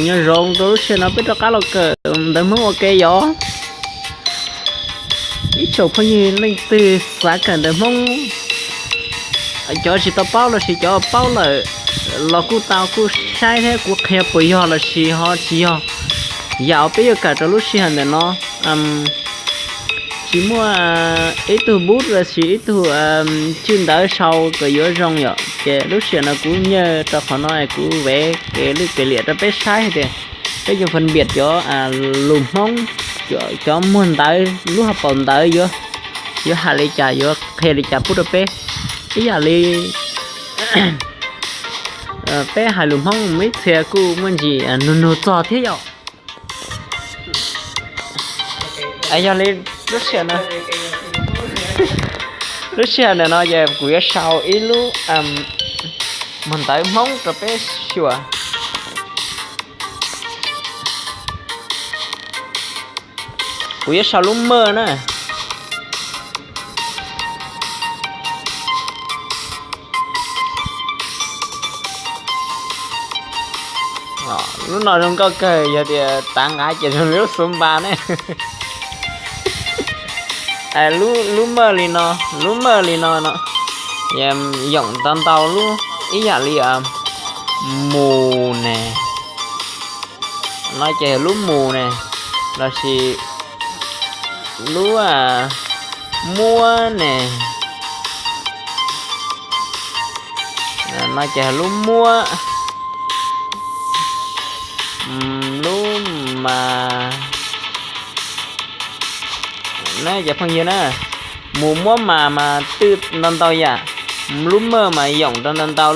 Nyob zoo rau lub sij hawm no peb rov qab los kawm ntawv Hmoob ua ke yom. Ib tsoom phooj ywg leej twg xav kawm ntawv Hmoob, cov tsis tau paub lossis cov paub lawm los kuj tau kuj saib thiab kuv qhia puas yog lossis ho tsis yog yam uas peb yuav kawm rau lub sij hawm ntawm no. Tsis muaj ib tug bub lossis ib tug tswj ntawv sau kom yuav zoo yom, ces lub sij hawm no kuv nyiaj rau qhov no es kuv vev kev lwj kev liam rau peb saib hais tias peb yuav phân biệt cov lus Hmoob, cov muag ntawv, lub hauv paus ntawv yuav hais li cas, yuav qhia li cas pub rau peb. Ib yam li peb hais lus Hmoob mus ib txhia kuj muaj ntsis nug nug txog thiab yom. Yog li lub sij hawm no, lub sij hawm ntawm no ces kuv yuav sau ib lub muag ntawv Hmoob rau peb xyuas. Kuv yuav sau lub maj na. Lub no zoo nkauj kawg, yog tias tav nqav ces zoo li lub xub npa ne. Lub maj li no, lub maj li no no, yoom ntau ntau lub ib yam li mus ne, no ces lub mus ne, lossis lub muab ne, no ces lub muab, lub mas, na cov phooj ywg na, mus muab mas mas twj ntau ntau yam, lub maj mas yoom rau ntau ntau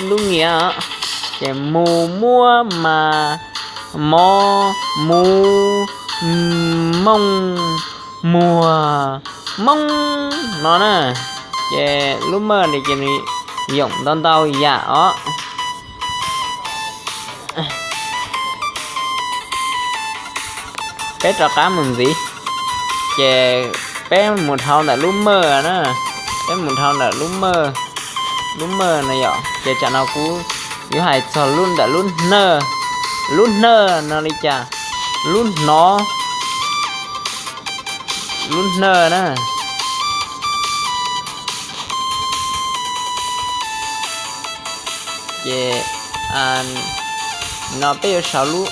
lub nyiam, ces mus muab mas, mov, mus, mooj, muag, moob no na, ces lub maj li ces nws yoom ntau ntau yam os. Peb rov qab mus ntxiv, ces peb mus dhau ntawm lub maj na, peb mus dhau ntawm lub maj, lub maj no yom, ces tsam no kuv yuav hais txog ntawm lub hnaj, lub hnaj no li cas, lub hnov, lub hnaj na. Ces no peb yuav sau lub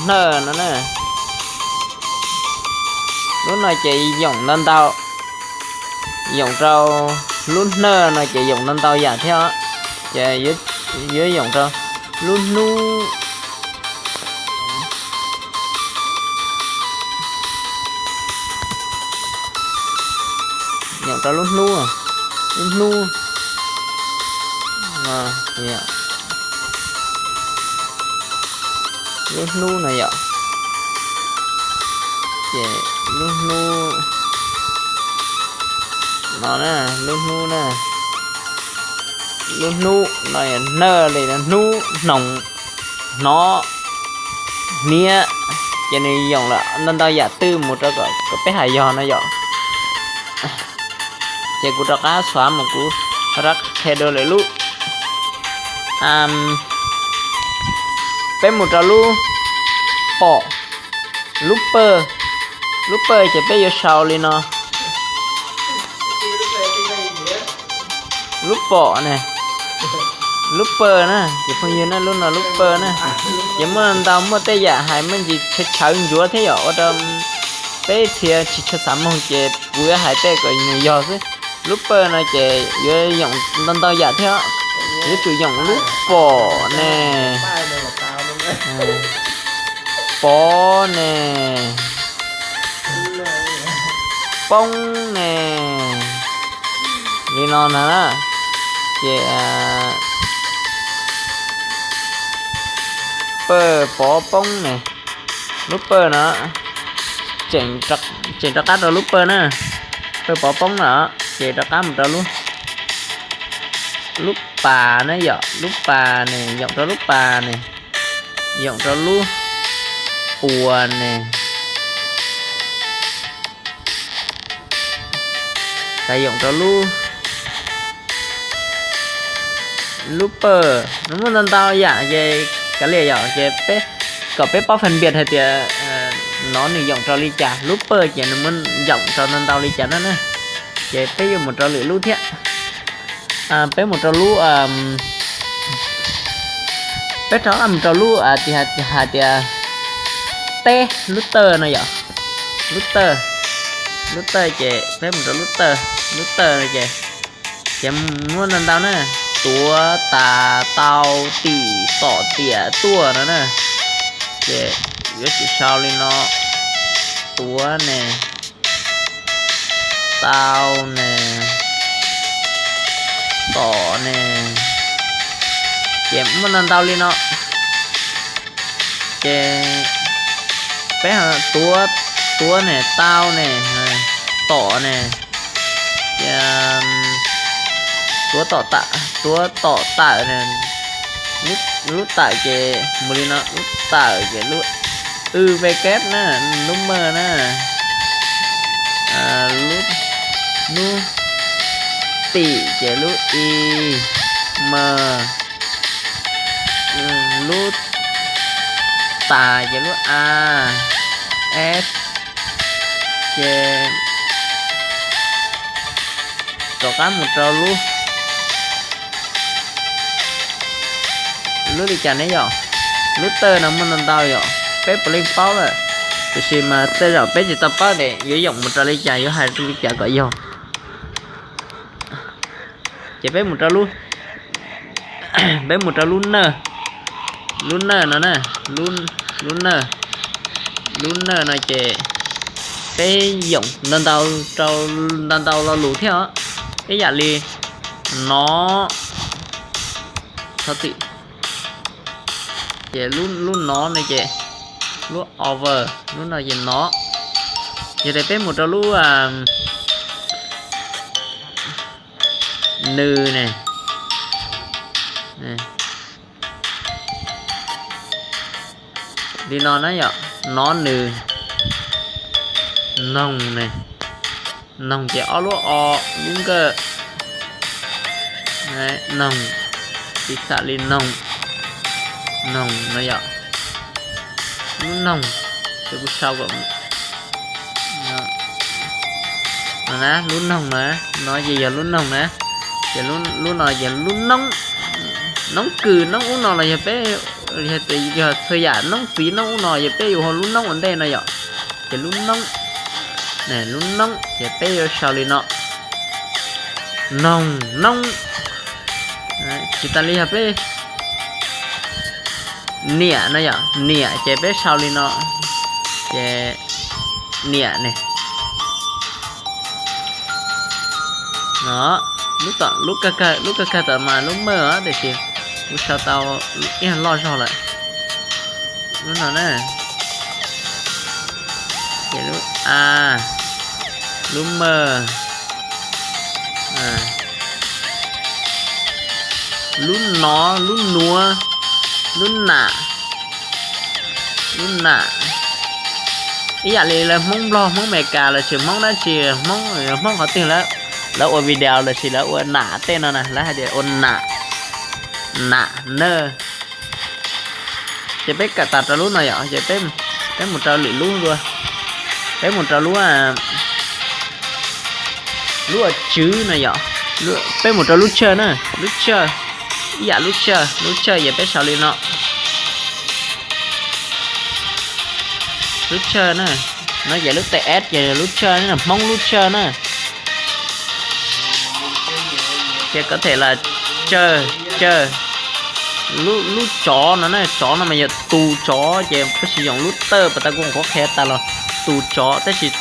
hnaj no na. Lub no ces yoom ntau ntau, yoom rau lub hnaj no ces yoom ntau ntau yam thiab, ces yuav yoom rau lub hnub, yoom rau lub hnub, lub hnub, lub hnub no yom, ces lub hnub no na, lub hnub na, lub hnub no yog hnaj li hnub, hnoos, hnov, hniav, ces nws yoom lawm ntau ntau yam twj mus rau kom peb hais yog no yom. Ces kuv rov qab xuav mus kuv rov qhia dua lwm lub. Peb mus rau lub pom, lub paj, lub paj ces peb yuav sau li no. Lub pom ne, lub paj na, ces phooj ywg na, lub no lub paj na. Ces muaj ntau, muaj tej yam hais muaj ntsis tshawv ntsuav thiab yom, ua rau peb txhia tsis tshua xav mloog ces kuv yuav hais tej kom nws yog xwb. Lub paj no ces yuav yoom ntau ntau yam thiab, yuav tsum yoom lub pom ne, pov ne, poob ne, li no na, ces paj pov poob ne, lub paj no, tseem rov qab rau lub paj na, paj pov poob na, ces rov qab mus rau lub, lub pas na yom, lub pas ne, yoom rau lub pas ne, yoom rau lub puas ne, tas yoom rau lub, Lub pawg nws muaj ntau ntau yam ces kav liam yom, ces peb, kom peb paub phân biệt hais tias nov nws yoom rau li cas, lub pawg ces nws muaj yoom rau ntau ntau li cas na na. Ces peb yuav mus rau lwm lub thiab. Peb mus rau lub, peb rov mus rau lub hais tias teb, lub tawg no yom, lub tawg, lub tawg ces peb mus rau lub tawg, lub tawg no ces, ces muaj ntau ntau na, tuav, tas, tau, tim, tom, tiam, tuaj no na. Ces yuav tsum sau li no, tuav ne, tau ne, tom ne, ces muaj ntau ntau li no. Ces peb tuav, tuav ne, tau ne, tom ne, tuav tom, tuav tom tawm ne, lub tawm ces mus li no, lub tawm ces lub w v keb na, lub maj na, lub, lub tim ces lub i, maj, lub tas ces lub a, s, ces rov qab mus rau lub, lub li cas ne yom, lub tawg no muaj ntau ntau yom, peb puav leej paub lawm, tiam sis mas tej zaum peb tsis tau paub tias yuav yoom mus rau li cas, yuav hais li cas kom yog. Ces peb mus rau lub, peb mus rau lub naj, lub naj no na, lub naj, lub naj no ces peb yoom ntau ntau rau, ntau ntau lo lus thiab os. Ib yam li nov, thov txim, ces lub nov no ces lub over, lub no ces nov. Yog tias peb mus rau lub nws ne, li no na yom, nov nws, noog ne, noog ces ob lub o, lub nkawj, noog, piv xam li noog, noog no yom, lub noog, ces kuv sau kom no na, lub noog na, no ces yog lub noog na, ces lub no ces lub noob, noob kws noob ub no los yog peb, yog txhua yam noob txiv noob ub no ces peb yuav hu lub noob ua ntej no yom, ces lub noob, lub noob ces peb yuav sau li no, noog noob. Tsis tas li yog peb niam no yom, niam ces peb sau li no, ces niam ne. No, lub kawg kawg tom mas lub maj, tiam sis kuv sau tau ib loj zog lawm. Lub no na, ces lub a, lub maj, lub nov, lub nuav, lub nam, lub nam. Ib yam li lawv Hmoob Nplog, Hmoob Amelikas los sis Hmoob dab tsi, Hmoob, Hmoob qhov twg lawv ua video los sis lawv ua nam tej no na, lawv hais tias ua nam, nam na. Ces peb kam tas rau lub no yom, ces peb mus rau lwm lub dua. Peb mus rau lub, lub ua tswv no yom. Peb mus rau lub tshawj na, lub tshawj, ib yam lub tshawj, lub tshawj ces peb sau li no. Lub tshawj na, no ces lub ts ces lub tshawj na, Hmoob lub tshawj na. Ces có thể là tsawj, tsawj. Lub tsov no na, tsov no mas yog tus tsov ces peb sis yoom lub tawj pas tas kuv qhuav qhia tas los tus tsov, tab sis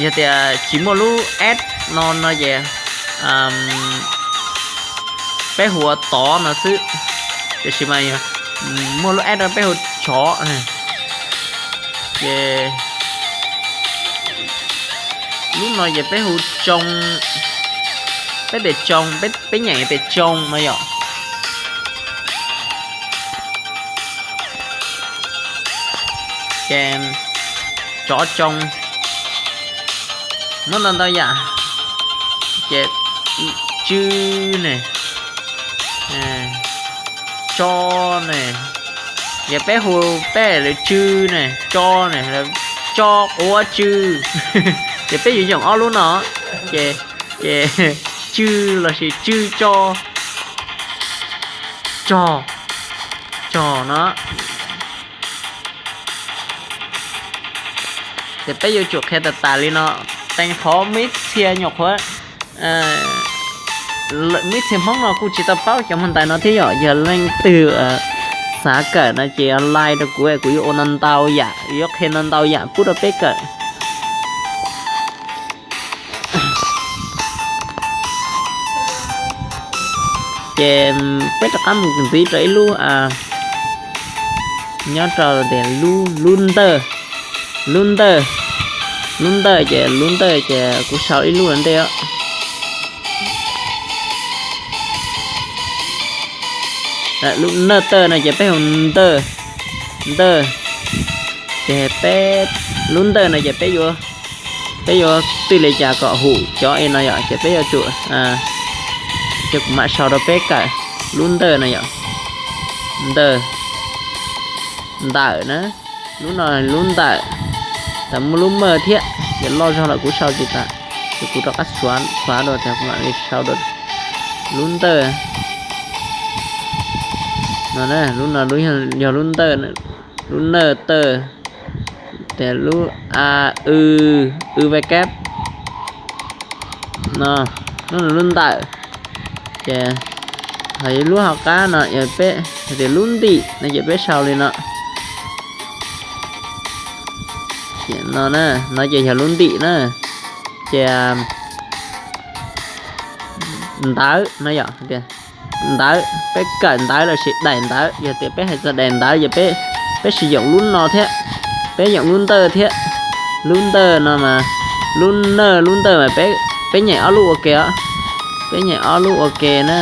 yog tias tsis muaj lub s no no ces peb hu ua tov no xwb, tiam sis mas muaj lub s no peb hu tsov. Ces lub no ces peb hu tsoo, peb tias tsoo, peb nyeem tias tsoo no yom. Ces tsov tsoo, muaj ntau ntau yam. Ces tsis tsw ne, tso ne. Yog peb hu peb lawv tsw ne, tso ne, lawv tso quav tsw. Ces peb yuav yoom ob lub no, ces, ces tsw lossis tsw tso, tsog, tsog no. Ces peb yuav tsum qhia tas tas li no, teev qhov ib txhia nyuam qhuav, ib txhia Hmoob no kuj tsis tau paub cov Hmoob ntawd no thiab yom. Yog leej twg xav kawm no ces like rau kuv, kuv yuav ua ntau ntau yam, yuav qhia ntau ntau yam pub rau peb kawm. Ces peb rov qab mus ntxiv rau ib lub, nyob rau tias lub, lub ntawj, lub ntawj, lub ntawj ces lub ntawj ces kuv sau ib lub ntej os. Lub ntawj tawj no ces peb hu ntawj, ntawj, ces peb, lub ntawj no ces peb yuav, peb yuav twj li cas kom hum cov no yom, ces peb yuav tsum, ces kuv mam sau rau peb kawm. Lub ntawj no yom, ntawj, ntawm na, lub no lub ntawm, tas muaj lub maj thiab, ces loj zog los kuv sau tsis tas, ces kuv rov qab xuav dua tas kuv mam li sau dua. Lub ntawj no, lub no yog lub ntawj, lub ntawj tawj, tias lub a, w, w v kab no, lub no lub ntawm. Ces ho lub hauv qab no yog peb hais tias lub ntim no ces peb sau li no. No, no ces yog lub ntim na. Ces ntawv no yom, ntawv, peb kawm ntawv lossis daim ntawv, yog tias peb hais txog daim ntawv ces peb, peb sis yoom lub no thiab, peb yoom lub ntawj thiab. Lub ntawj no mas, lub naj lub ntawj mas peb, peb nyeem ob lub ua ke os, peb nyeem ob lub ua ke na.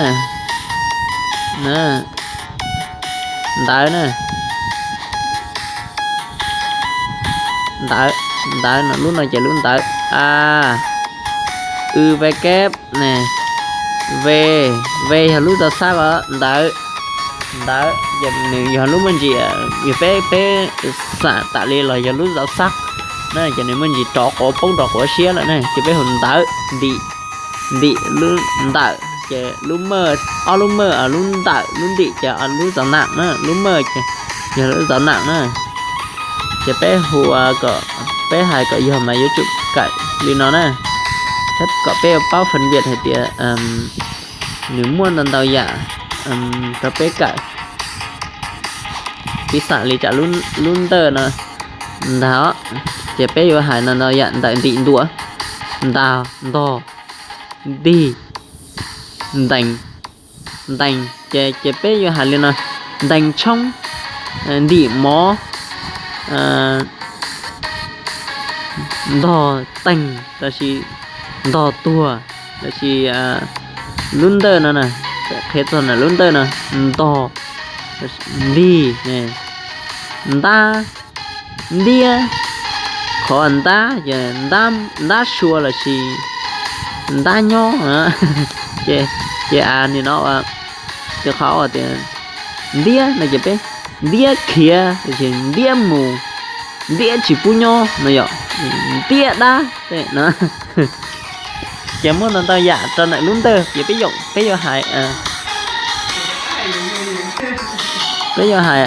Ntawv na, ntawv, ntawv no, lub no ces lub ntawv a, w v kab ne, v, v yog lub zau xab os, ntawv, ntawv ces nws yog lub muaj ntsis, yog peb, peb xam tas li los yog lub zau xab na, ces nws muaj ntsis rov quav poob rov quav siab lawm na, ces peb hu ntawv, ntim, ntim lub ntawm ces lub maj, ob lub maj, lub ntawm lub ntim ces lub zau nam na, lub maj ces yog lub zau nam na. Ces peb hu kom, peb hais kom yog mas yuav tsum kawm li no na, thiab kom peb yuav paub phân biệt hais tias nws muaj ntau ntau yam rau peb kawm. Piv xam li tsam lub ntawj no ntag, ces peb yuav hais ntau ntau yam ntawm ntim ntua, ntag, ntog, ntig, ntees, ntees, ces, ces peb yuav hais li no, ntees tshoob, ntim mov, ntog teeg lossis ntog tuag lossis lub ntawj no na, qhia txog na lub ntawj no, ntog, ntig, ntab, ntiab, qhov ntab ces ntab sua lossis ntab nyob, ces, ces a nim no ua, ces qhov tias ntiab no ces peb ntiab khiav, ntiab mus, ntiab tsis pub nyob no yom, ntiab dab no. Ces muaj ntau ntau yam rau ntawm lub ntawj, ces peb yuav, peb yuav hais, peb yuav hais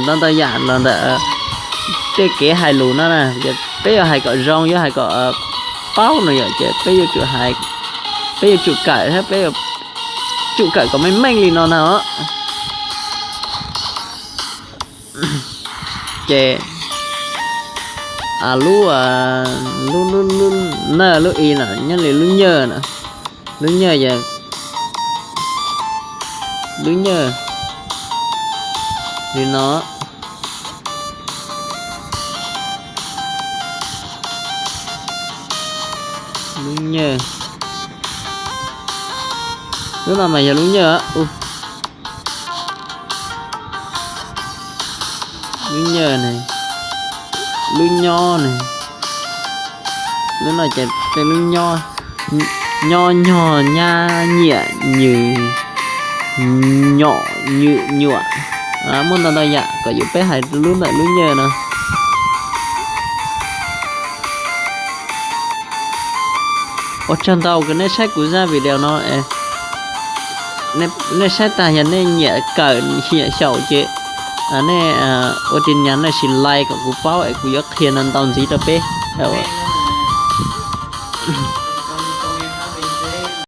ntau ntau yam los ntawm tej kev hais lus no na, peb yuav hais kom zoo, yuav hais kom paub no yom, ces peb yuav tsum hais, peb yuav tsum kawm thiab peb yuav tsum kawm kom meej meej li no na os. Ces lub, lub, lub, lub naj lub i no nyob li lub nyaj no, lub nyaj yog lub nyaj li no, lub nyaj, lub no mas yog lub nyaj, lub nyaj ne, lub nyob ne, lub no ces tej lub nyob, Nyob nyog nyab nyiam nyws, nyom nyws nyuam. Muaj ntau ntau yam kom yus peb hais lub ntawm lub nyiaj no. Ua tsaug ntau uas nej saib kuv zaj video no. Nej saib tag yog nej nyiam kawm nyiam xyaum ces nej ua tig nyas nej sis like kom kuv paub es kuv yuav qhia ntau ntau ntxiv rau peb.